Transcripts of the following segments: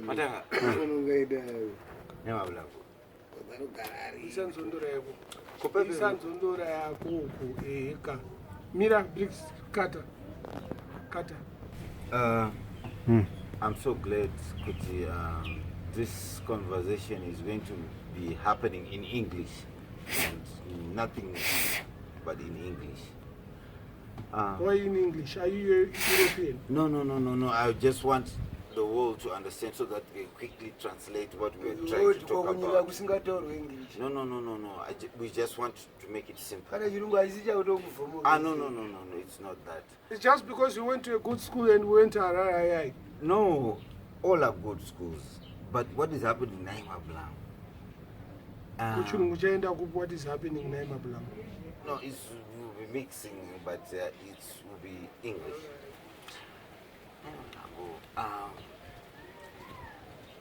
Matanga. Unongaita Nemablango. Isa nzondora yako. Kupepe. Isa nzondora yako uko eka. Mira bricks kata. Kata. I'm so glad kuti this conversation is going to be happening in English and nothing but in English. Why in English? Are you a European? No. I just want the world to understand so that they quickly translate what we're trying to talk kwakunyika about. Kusingataurwe English. No. We just want to make it simple. Kana chirungu hachisi chakutokuvhomoka. Ah, no. It's not that. It's just because you went to a good school and we went to Harare. No, all are good schools. But what is happening in Mabulangu? Kuchirungu chaenda kupi? What is happening naye Mabulangu? No, it's will be mixing, but it will be English.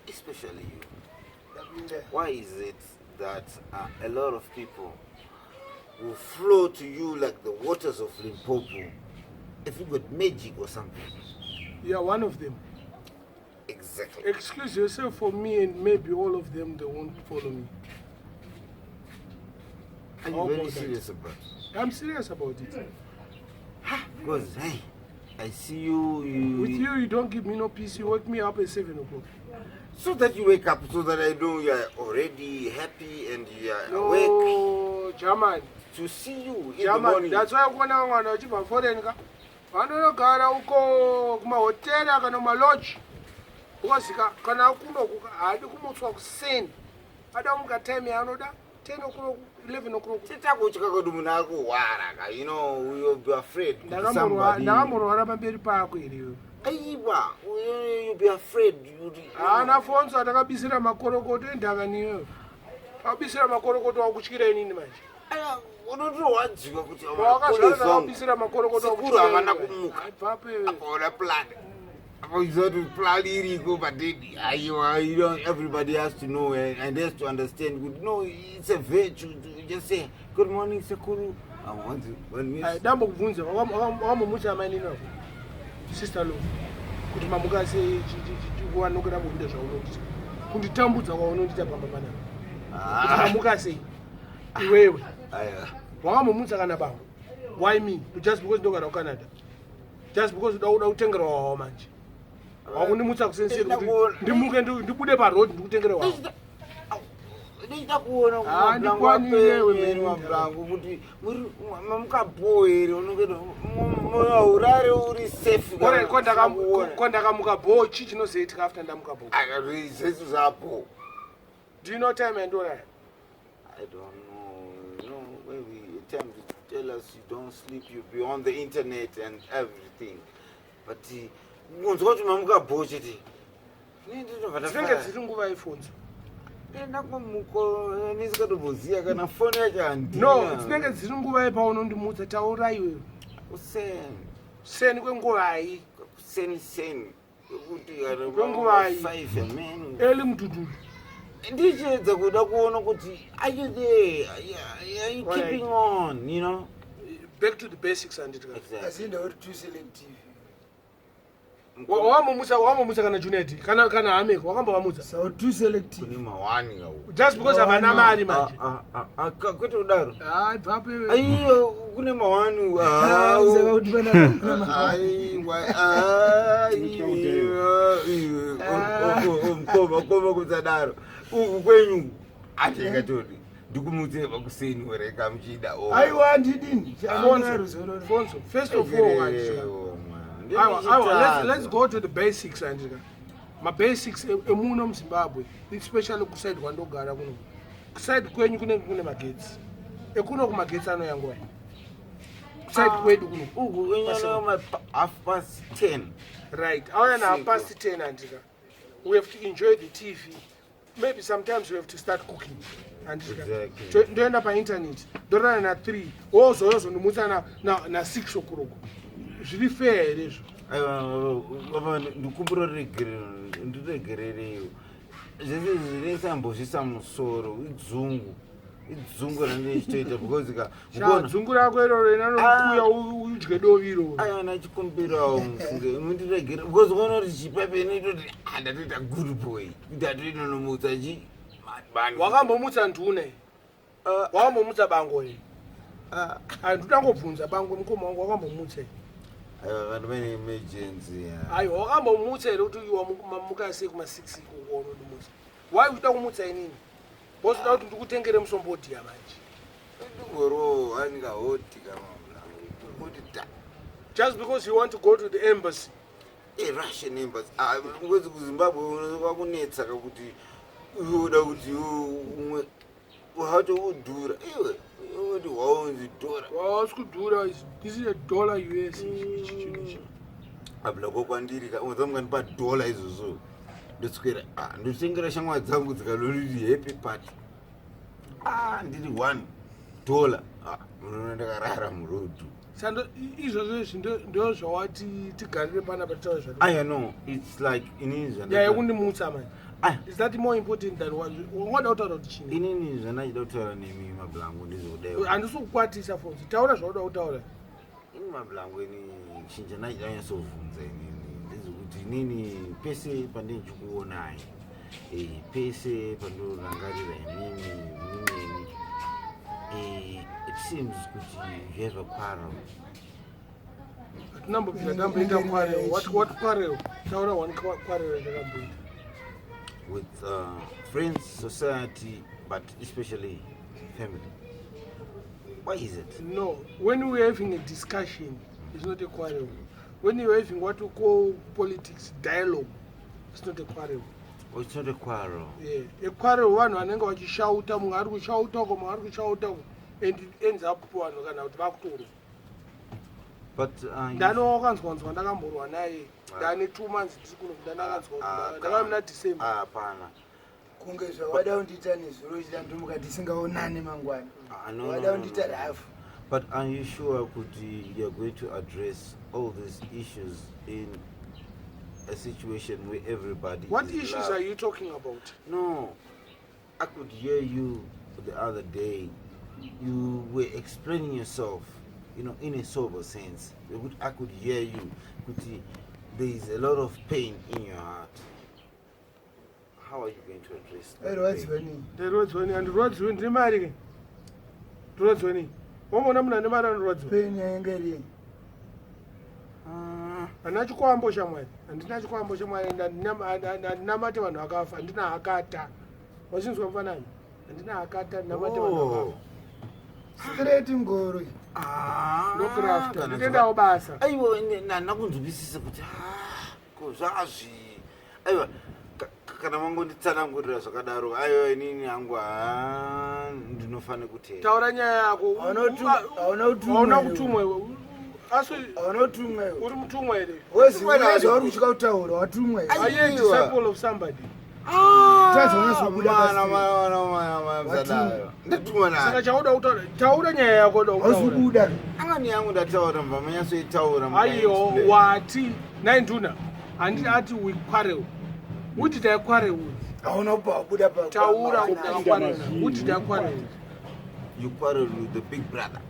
Especially you. Why is it that a lot of people will flow to you like the waters of Limpopo if you got magic or something? You are one of them. Exactly. Excuse yourself for me and maybe all of them, they won't follow me. Are you How very about that? Serious about it? I'm serious about it. Because, hey, I see you. With you, you don't give me no peace. You wake me up at 7 o'clock. So that you wake up, so that I know you are already happy and you are awake No, German. To see you in the German. morning. That's why kuona vamwe vanhu vachibva foreign ka vanonogara uko kumahotera kana kumalodge because kana kunoku haadi kumutswa kuseni, ada kumuka time yaanoda, 10 o'clock, 11 o'clock. Titakutya kuti munhu ari kurwara ka, you'll be afraid kuti somebody Ndakamborwara pamberi pako here iwewe? Aiwa, you'll be afraid. Haana fonso atakabisira makorokoto endakani iwewe, akabisira makorokoto wakutyira inini manje. Unotorwadziwa kuti Wakazvara takabisira makorokoto. Sekuru havana kumuka. Abvapo iwewe. Apaona plan, apaziva kuti plan iriko, but then aiwa, everybody has to know and has to understand kuti no, it's a virtue to just say, "Good morning, sekuru." I want to one miss. Dambokubvunza, wakambomutsa amainini wako, sister love, kuti mamuka sei? Wanokera kuita zvaunoita, kunditambudza kwaunondita pamba panapa, kuti mamuka sei iwewe? Aiwa. Wakambomutsa kana bambo? Why me? Just because ndogara kuCanada, just because uda kutengerwa wawa manje, wakundimutsa kusenseri kuti ndimuke ndibude paroad ndikutengere wawa. Ndichida kuona Ah, ndikwanire wewe. mablangu kuti mamukapo here, urare uri safe. Alright, kwandakamuka bho, chii chinozoitika after ndamuka bho? Zesu zvapo. Do you know time yandorara? I don't know. Maybe a time to tell us you don't sleep, you be on the internet and everything. But unzwa kuti mamuka bho chete. Dzinenge dziri nguva yefonzo. Enda kumuko nisingatomboziya kana foni yacho handina. No, dzinenge dziri nguva yepaunondimutsa. Taura iwewe. Kuseni. Kuseni kwenguvai? Kuseni seni. Kuti kana Kwenguvai? 5 amen. Eli mudhudhudhu. Ndichiedza kuda kuona kuti are you there? Are you keeping on? Back to the basics, handiti? Exactly. Asi ndauri too selective. Wambomutsa kana Junet kana Hameko? Wakambovamutsa? So too selective. Kune mawani kawo. Just because havana mari manje. Kwete kudaro. Hayi, bvapo iwewe. Aiyo, kune mawani. Saka kuti pana Aiwa, mukoma, koma kusadaro uku kwenyu atingatoti ndikumutse pakuseni wereka muchida. Aiwa, ndidini. Fonzo, Fonzo, first of all, handiti? Aiwa, aiwa, let's go to the basics, handiti? Mabasics emuno muZimbabwe, especially kuside kwandogara kuno. Kuside kwenyu kunenge kune magetsi ekuno, kumagetsi anoya nguvai kuside kwedu kuno? Uku inyana 10:30. Right, auya na Simple. 10:30, handika? We have to enjoy the TV. Maybe sometimes we have to start cooking, handika? Exactly. Ndoenda painternet, ndorara na3, wozoyozondimutsa na6 o'clock. Zviri fair here izvo? Aiwa, ndikumbura ndiregererewo zvese zvinesambozvisa musoro, idzungu. Idzungu randinochitoita because ka Sha, mukuona dzungu rako iroro inanokuya udye dovi iroro. Aiwa, nachikumbirawo mufunge mundiregere because kuona kuti chipepe inoitoti ndatoita good boy kuti atoinonomutsa chi Wakambomutsa ndune? Wakambomutsa bango here? Ah. Handinangobvunza bango, mukoma wangu, wakambomutsa here? Aiwa, vanhu vane emergency ya. Aiwa, wakambomutsa here kuti iwa mamuka sei kuma-6 ikoko unodimutsa? Why uchida kumutsa inini? Wozoda kuti ndikutengere musombodhiya manje? Ndingorowa ndingahoti kamamla kuti ta. Just because you want to go to the embassy? Russian embassy. Ah, because kuZimbabwe kwakunetsa kakuti uyoda kuti umwe hato udhura iwe kuti waunzi dhora. Wausi kudhura. This is a dollar US, ichi chinhu ichi. Abulako kwandiri ka unza mungandipa dhola izvozvo, ndoswera, ah, ndotengera shamwari dzangu dzikaloriri happy party. Ah, ndiri $1. Ah, munoona ndakarara murodhu. Sando izvozvo izvi ndo zvawati tigarire panapa titaure zvati Aya, no, it's like inini nyaya yekundimutsa manje. Ah. Is that more important than wangada kutaura kuti chini? Inini zvandachida kutaura nemi mablangu ndizvodai. Handisi kukwatisa fonzi, taura zvauda kutaura. Ini mablangu, ini chinja ndachida kunyatsovhunza inini ndezvekuti inini pese pandinchikuonai, pese pandinorangarira imimi muneni, it seems kuti you have a quarrel. Hatinambobvira tamboita quarrel. What quarrel? Taura one quarrel yandakamboita. With friends, society, but especially family. Why is it? No, when we're having a discussion, it's not a quarrel. When you're having what we call politics dialogue, it's not a quarrel. Oh, it's not a quarrel? Yeah, a quarrel vanhu vanenge vachishauta, mumwe ari kushauta uko, mumwe ari kushauta uko, and it ends up vanhu kana kuti vakutorwa. But Ndano wakanzwanzwa ndakamborwa naye ndane 2 months ndiri kuno, ndandakanzwa Ah, ndakava muna December. Ah, hapana. Kunge zvawada kundiita nezuro chita ndomuka tisingaonani mangwana. Ah, no, Wada no, no, kundiita no. rafu. But are you sure kuti you are going to address all these issues in a situation where everybody What is issues loud? are you talking about? No, I could hear you the other day. You were explaining yourself in a sober sense. I could hear you. Kuti, there is a lot of pain in your heart. How are you going to address that Airwadziwa pain? nei? Ndirwadziwa nei? Handirwadziwi, ndine mari ke. Ndirwadziwa nei? Wamona munhu ane mari anorwadziwa? Pain yainge iri? Ah, Handina chikwambo shamwari, handina chikwambo shamwari, handinamate vanhu vakafa, handina hakata. Wachinzwa mufanani? Handina hakata, handinamate vanhu Oh. vakafa. Straight ngoro. Ah, Ndocrafta, kana nditendawo basa. Aiwa, nakunzwisisa kuti ah, ko zvazvi, aiwa, kana mangonditsanangurira zvakadaro, aiwa, inini hangu ha ndinofanira kutenda. Taura nyaya yako. Hauna kutumwa Hauna iwe. kutumwa iwe, asi Hauna kutumwa iwe. uri mutumwa here? Woziva zvauri kutya kutaura, watumwa iwe. Are you a Aiwa. disciple of somebody? Tazoona zvabuda Mana, pasi. mana, mana, mana, mana, musadaro. Ndatumwa Saka nani? chauda kutaura, taura nyaya yako da Hausi kutaura. kubuda. Angani yangu ndataura, mva manyatsoitaura. Aiyo, wati nainduna handiti ati we quarrel. Who did I quarrel with? Hauna kubva wabuda Taura ndakakwarela. Who did I quarrel with? You quarrel with the big brother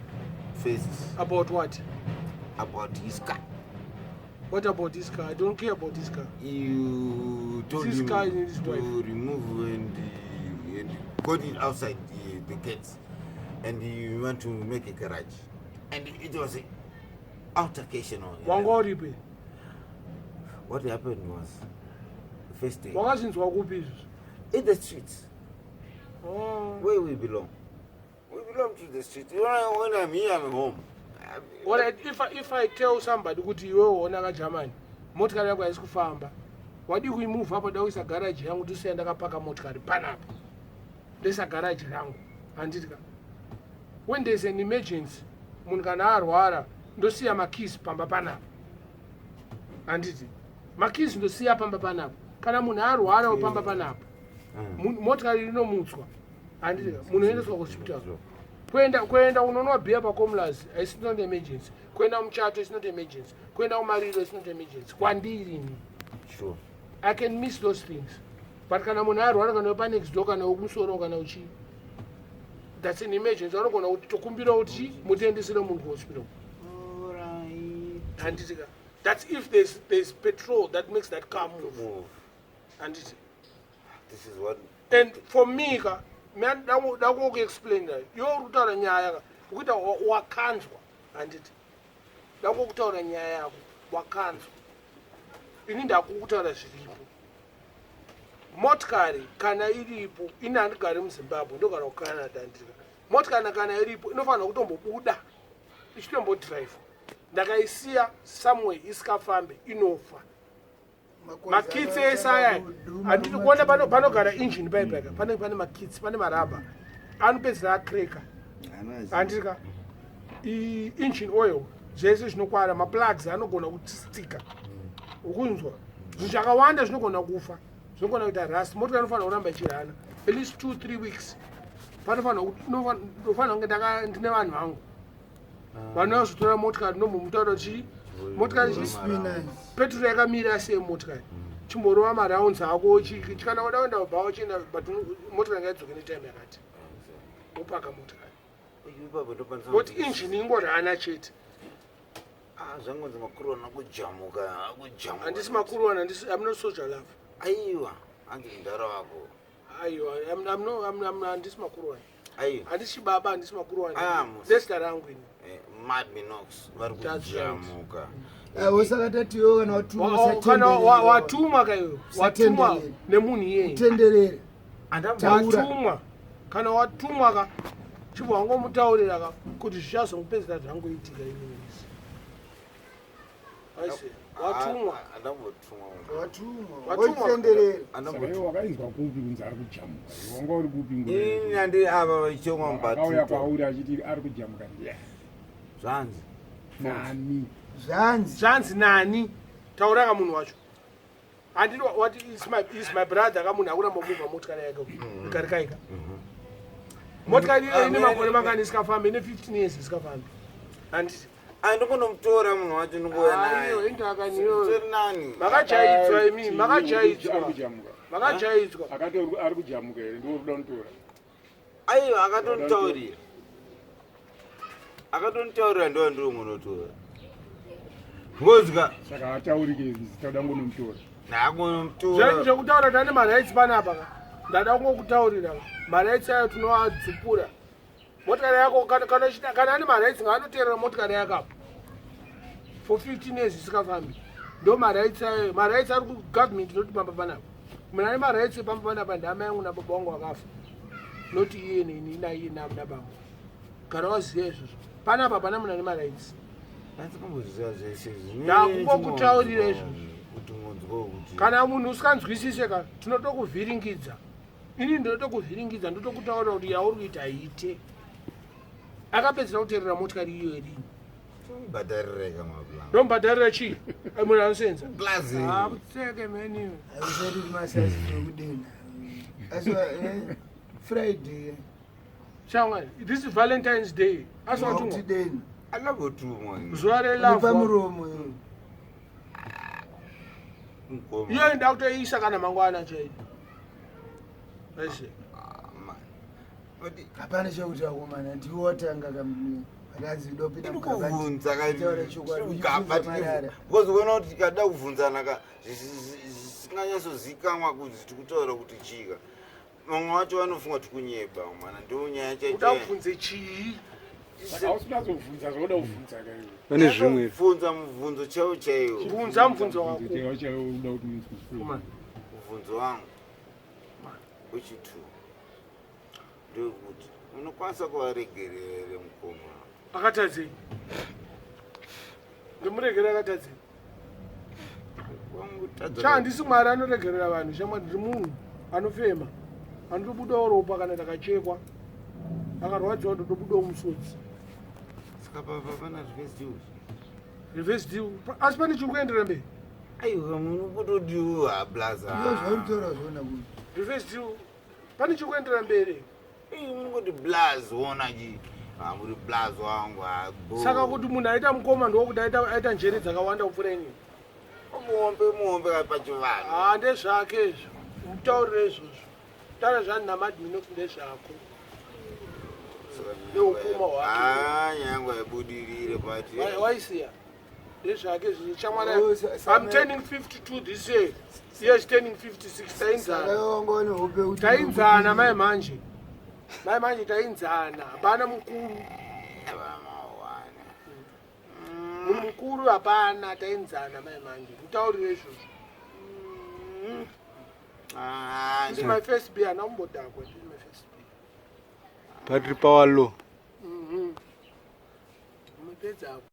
first. About what? About his car. What about this car? I don't care about this car. You told This him car and his to wife. remove and got it outside the gates, and you want to make a garage, and it was an altercation on Wanga uripi? What happened was the first day Wakazvinzwa kupi izvozvo? in the streets Oh. where we belong. We belong to the streets. When I'm here, I'm home. Alright, if I tell somebody kuti iwe waona kaGermany motikari yako haisi kufamba, wadii kuimuvha apo, da kuisa garaji yangu, ndisiya ndakapaka motikari panapa, ndoisa garaji rangu, handiti ka? When there's an emergency, munhu kana arwara, ndosiya makeys pamba panapa, handiti? Makeys ndosiya pamba panapa. Kana munhu arwara pamba panapa, motikari inomutswa, handiti ka? Munhu oendeswa kuhospital. Kuenda unonwa bhiya paComlas, it's not emergency. Kuenda muchato, it's not emergency. Kuenda kumariro, it's not emergency kwandiri ini. I can miss those things, but kana munhu arwara, kana wepanext door, kana wekumusoro, kana uchii, That's an emergency. Vanogona kuti tokumbira kuti chi mutiendesere munhu kuhospital. Alright. Handiti ka? That's if there's petrol that makes that car move. Move. Handiti? This is what And for me ka, dakuexplaina iwe uri kutaura nyaya ka, ukuita wakanzwa, handiti? Dakukutaura nyaya yako wakanzwa, ini ndakukutaura zviripo. Motikari kana iripo, ini handigari muZimbabwe, ndogara kuCanada, handiti? Motikari kana iripo inofanira kutombobuda ichitombodhiraivha. Ndakaisiya somewhere isikafambe, inofa. Makitsi ese aya, handiti kuona panogara engine paipaka, pane makitsi, pane marabha anopedzisira akreka, handiti ka? Engine oil, zvese zvinokwara, maplugs anogona kutistika, ukunzwa? Zvinhu zvakawanda zvinogona kufa, zvinogona kuita rust. Motikari inofanira kuramba ichirana at least 2-3 weeks. Panofanira kunge ndine vanhu vangu vanozotora motikari, ndombomutaura chi motikari petrol yakamira sei, motikari chimborova marounds ako, kana wada kuenda kubva uchienda, but motikari ngaidzoke netime yakati, wopaka motikari. Ipapo ndopanisa. Kuti injini ingorana chete. Ah, zvangonzi makuruwana akujamuka, akujamuka. Handisi makuruwana, handisi, I'm not Soul Jah Love. Aiwa, hanzi mudhara wako. Aiwa, handisi makuruwana. Aiwa. Handisi chibaba, handisi makuruwana. Ah, Ndezita rangu ini. Mad Minox vari That's right. kujamuka. Osaka tatiwo kana watumwa, Kana watumwa kaiwe, watumwa Usatenderere. nemunhu iyeye. Utenderere. Taura. Watumwa, kana watumwa ka, chibva wangomutaurira ka kuti zvichazongopedzera zvangoitika inini. Aise, watumwa. Andambotumwa. Watumwa. Watumwa. Watenderere. Saka iwe wakainzwa kupi kunzi ari kujamuka? Iwe wanga uri kupi nguva Ini iyo? handi ava vachomwa Akauya mubatuto. kwauri achiti ari kujamuka ndiye Zvanzi. nani? Zvanzi. Zvanzi nani? Taura ka munhu wacho. Handiti wati is my brother ka? Munhu akuramba muvha motikari yake ikarikaika. Motikari iyo ine makore mangani isikafambi? Ine 15 years isikafambi, handiti? Andingonomutora munhu wacho, ndingouya Aiyo, naye. indakaniyo. Tori nani. Makajaidzwa imi. Ari Makajaidzwa. kujamuka. Makajaidzwa. Akati ari kujamuka here? Ndiwo uri kuda kutora? Aiwa, akatonitaurira, akatonitaurira, ndo ndiri munotora ngozika. Saka hataurike zita, ngonomutora. Ndakunomutora. Zvekutaura tane marights panapa ka, ndada kungokutaurira marights ayo tinoadzupura. Motikari yako kana ane marights, ngaanoteerera motikari yako apo for 15 years isikafambi. Ndo marights ayo, marights ari kugovernment noti pamba panapa munhu ane marights pamba panapa ndama yangu nababa vangu vakafa, noti iye neni naiye nababa. Gara waziva izvozvo, panapa pana munhu ane marights. Andikombozviziva zvese izvi. Ndakungokutaurira izvozvo. Kuti ngonzwa kuti Kana munhu usikanzwisise ka, tinotokuvhiringidza. Ini ndinotokuvhiringidza, ndotokutaurira kuti yauri kuita haite. Akapedzera kuteerera motikari iyo yerini? Bhadharireka maplan. Ndomubhadharira chii? Ai, munhu anosenza. Plus. Tseke meniwe. Hausati kuti masasi okudena asi Friday. Shamwari, this is Valentine's Day, asi watumwa? Wakutidena. Akambotumwa. Zuva relove. Pamuromo iwe. Mukoma. Iyo nda kutoiisa kana mangwana chaiyo. Aise. Ah, man. But Hapana chekuti akomana, ndiwe watanga kamwe akanzi dopinda. Ndikubvunza. Taura chokwadi, uchibvunza marara. Because ukaona kuti tikada kubvunzana ka, zvisinganyatsozikanwa kuti tikutaura kuti chika, vamwe vacho vanofunga kuti kunyeba mwana, ndo nyaya. Uda kubvunze chii? Saka hausi kunatsobvunza zvauda kubvunza ka iwe. Pane zvimwe. Bvunza mubvunzo chaiwo chaiwo. Bvunza mubvunzo wako. Chaiwo chaiwo uda kuti munzwe. Komana. Mubvunzo wangu wechitu ndewekuti unokwanisa kuvaregerera here mukoma? Akatadzei? Ndimuregere akatadzei? Wangotadza. Cha, handisi Mwari anoregerera vanhu, shamwari. Ndiri munhu anofema, anotobudawo ropa kana ndakachekwa, akarwadziwa ndotobudawo musodzi. Saka pana reverse deal? Reverse deal, asi pane chiri kuenderera mberi. Aiwa, munhu kutodiwa blaza. Iyo zvauri kutaura zvona kuti Reverse deal, pane chiri kuenderera mberi. Munongoti blaz, wona chi, ah, muri blaz wangu, ah, bo. Saka kuti munhu aita mukoma ndokuti aita njere dzakawanda kupfuura inini? Muhombe, muhombe pachivanhu. Ha, ndezvake izvo, mutaurire izvozvo, taura zvani namadminox, ndezvako. Neukuma hwake. Ah, nyaya yangu haibudirire but Waisiya ndezvake zvichamwana. Oh, I'm turning 52 this year. Iye is turning 56. Saka Tainzana. iwe wanga une hope yekuti Tainzana mai manje. Mai manje tainzana. Hapana mukuru. Mawana. Munhu mukuru hapana, tainzana mai manje. Mutaurire izvozvo. Ah, This is my first beer. Handambodhakwa. This is my first beer. Battery power low. Mupedza.